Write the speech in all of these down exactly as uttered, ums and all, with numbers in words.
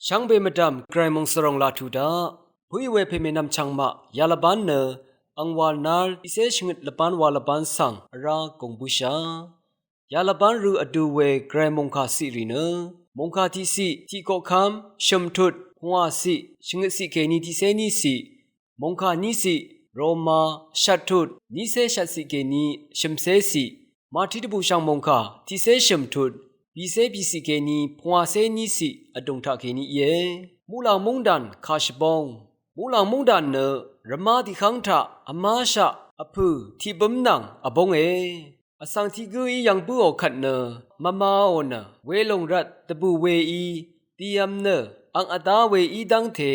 Shvngbe mvdv̀m Gvray mòngsvròng laq tuq daq, pø̀í we pèmènvm chvngmaq yalvbán nø, ang wàlnál tiqcé shvngøt lvbán wa lvbán svng vrá gùng bǿshà. Yalvbán rø vdu we Gvray mòngkà ciq rì nø, mòngkà tiqciq tiqkoqkv́m shø̀m tut pungwà ciq shvngøt ciq kèní tiqcé ní ciq, mòngkà ní ciq Roma shvt tut nícé shvt ciq kèní shø̀mcé ciq, Mati dvbùshv̀ng mòngkà tiqcé shø̀m tut bìcé bìciq kèní pungwàcé ní ciq vdùng taq kèní íe. Muqlàng múngdàn kà shvbóng. Muqlàng múngdàn nø rvmá tiqhv́ng taq vmáshaq vpø̀ tiqbǿm nvng vbónge. Vsvng tiq gǿí yv̀ng bǿò kvt nø mvmaò nø, welòng rvt dvbù weí, dìvm nø ang vdá we í dv́ngte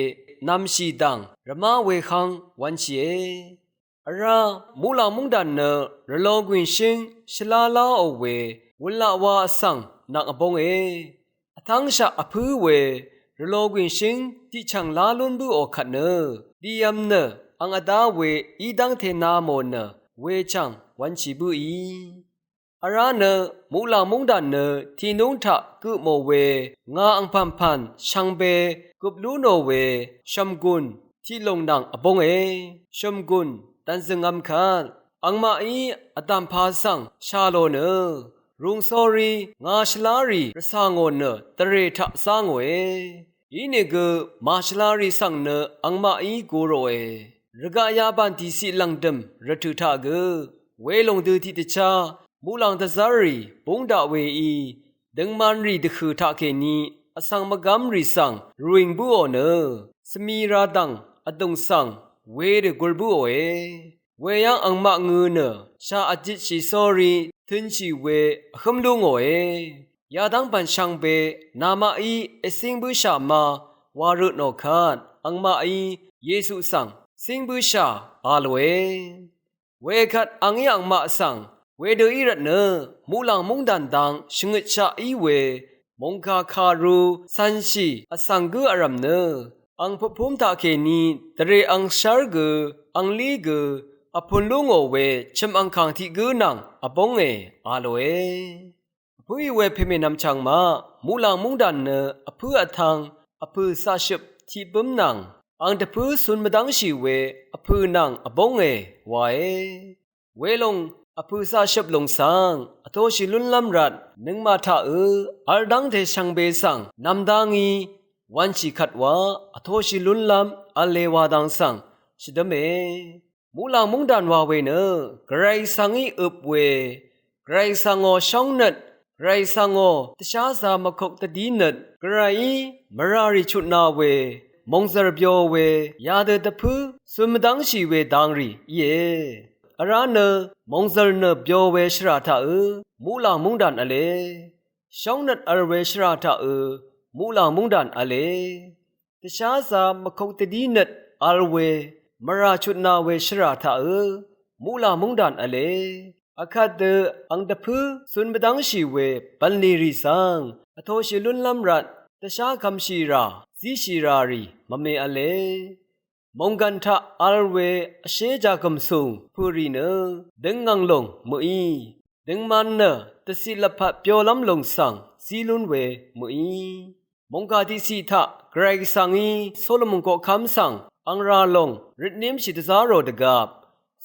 nv̀mshì dv̀ng rvmá wehv́ng wv̄nshìe. Vrá, muqlàng múngdàn nø rvlogwìn shíng shvlá láò we, wulaq wa vsvng nvng vbónge. Vtv́ngshaq vpǿ we, rvlogwìn shíng tiqchv̀ng lá lún bǿò kvt nø, dìvm nø ang vdá we í dv́ngte nā mò nø, wechv̀ng wv̄nshì bǿì. Vrá nø, muqlàng múngdàn nø tìnúng taq gø mò we, ngà angpv̀npv̀n shvngbe gøp lú nò we, shv̀mgùn tiqlùng nvng vbónge. Shv̀mgùn dv̀nzø̀ngvm kvt, angmaqí vdàmpa svng shà lò nø, rùng sórí ngà shvlá rì rvcà ngò nø dvrè taq zá ngòe. Inìgø màshvla rì svng nø angmaqí gu ròe. Rvgaq yabàn dìciq lv̀ngdø̀m rvtø̀ taq gø, welòng dø tiqdvchá muqlàng dvzv́rrì búng daq weí, døngmanrì dvhø̀ taqkèní vsvng mvgv́mrì svng rùing bǿò nø, svmi ra dv̀ng vdùng svng wedø gur bǿòe. Weyv́ng angmaq ngø nø shà vjitshì sórí tø̄nshì we vhǿm lú ngòe. Yadv́ng bv̀n shvngbe namaqí ècíng bǿshà ma wa rø tnò kvt, angmaqí Yesu svng cíng bǿshà a lòe. Wekvt angí angmaq svng wedø í rvtnø muqlàng múngdàn dang shvngøtshaq í we mòngkà kàru cv̄nshì vsvng gǿ vrv̀m nø, ang pøpúm taqkèní dvrè angshv́r gø, anglí gø vpun lú ngò we chø̀m angkàng tiq gǿ nvng vbónge a lòe. Vpǿì we pèmènvm chv̀ng maq, muqlàng múngdàn nø vpǿ vtv̄ng vpø̀ caqshøp tiq bǿm nvng, ang dvpǿ cun mvdv́ngshì we vpø̀ nvng vbónge wae. Welòng vpø̀ caqshøp lòng svng vtoshì lúnlv́m rvt nøngmaq taqø vl dv́ngte shvngbe svng nv̀mdá ngí wv̄nshì kvt wa vtoshì lúnlv́m v̄le wa dang svng shvdǿme. Muqlàng múngdàn wa we nø Gvray Gvsvngí øp we, Gvray Gvsvngò shóngnøt, Gvray Gvsvngò dvsházā mvkok dvdínøt, Gvrayí mvràrì chutna we, mòngzv̀r byo we, yadø dvpǿ cun mvdv́ngshì we dangrì íe. Vrá nø mòngzv̀r nø byo we shvrà taqø muqlàng múngdàn v̄le. Shóngnøt vl we shvrà taqø muqlàng múngdàn v̄le. Dvsházā mvkok dvdínøt vl we, mvrà chutna we shvrà taqø muqlàng múngdàn v̄le. Akvt dø ang dvpǿ cun mvdv́ngshì we bv̀nlì rì svng vtoshì lúnlv́m rvt dvshá kv̄mshì rà zíshì rà rì mvme v̄le. Mònggv̀n taq vl we vshé jàgø̀msùng pø̀rì nø døngngv̀ng lòng mø̀í. Døngman nø dvciq lvpat byolv́m lòng svng zí lún we mø̀í. Mòngkà tiqciq taq Gvray Gvsvngí Solomon koqkv́m svng ang rà lòng røtnímshì dvzá rò dvgvp,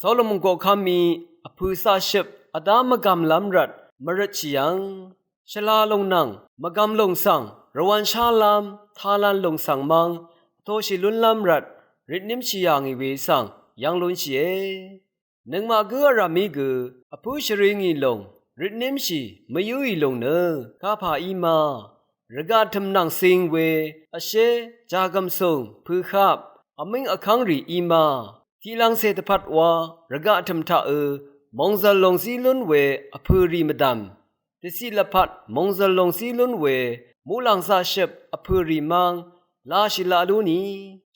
Solomon koqkv́mí vpø̀ caqshøp vdá mvgv̀mlv́m rvt mvrøtshì yv̀ng, shvla lòng nvng mvgv̀m lòng svng rvwv̄n shálv́m talan lòng svng mv́ng vtoshì lúnlv́m rvt røtnímshì yà ngì we svng yv́ng lúnshìe. Nøngmaq gǿ vrv̀mí gø vpǿ shvri ngì lòng røtnímshì mvyǿì lòng nø kapà í ma. Rvgaq tø̀m nvng cing we vshé jàgv̀msùng pø̀hap vmíng vkv́ngrì í ma. Tiqlv̄ngcè dvpvt wa rvgaq tø̀m taqø mòngzv̀l lòng zí lún we vpø̀rì mvdv̀m, dvciq lvpat mòngzv̀l lòng zí lún we muqlàng zaqshøp vpø̀rì mv́ng lashì laq lú ni,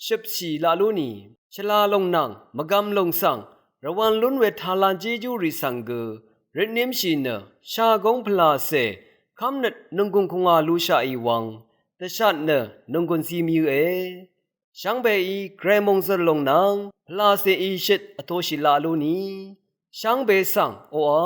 shøpshì laq lú ni, shvla lòng nvng mvgv̀m lòng svng rvwv̄n lún we talan jéjúrì svng gø røtnímshì nø shagóng pvlàcè kv́mnøt nònggùn kungà lushaqì wvng dvshat nø nònggùn zí mvyǿe. Shvngbeí Gvray mòngzv̀l lòng nvng pvlàcèí shøt vtoshì laq lú ni, shvngbe svng oqà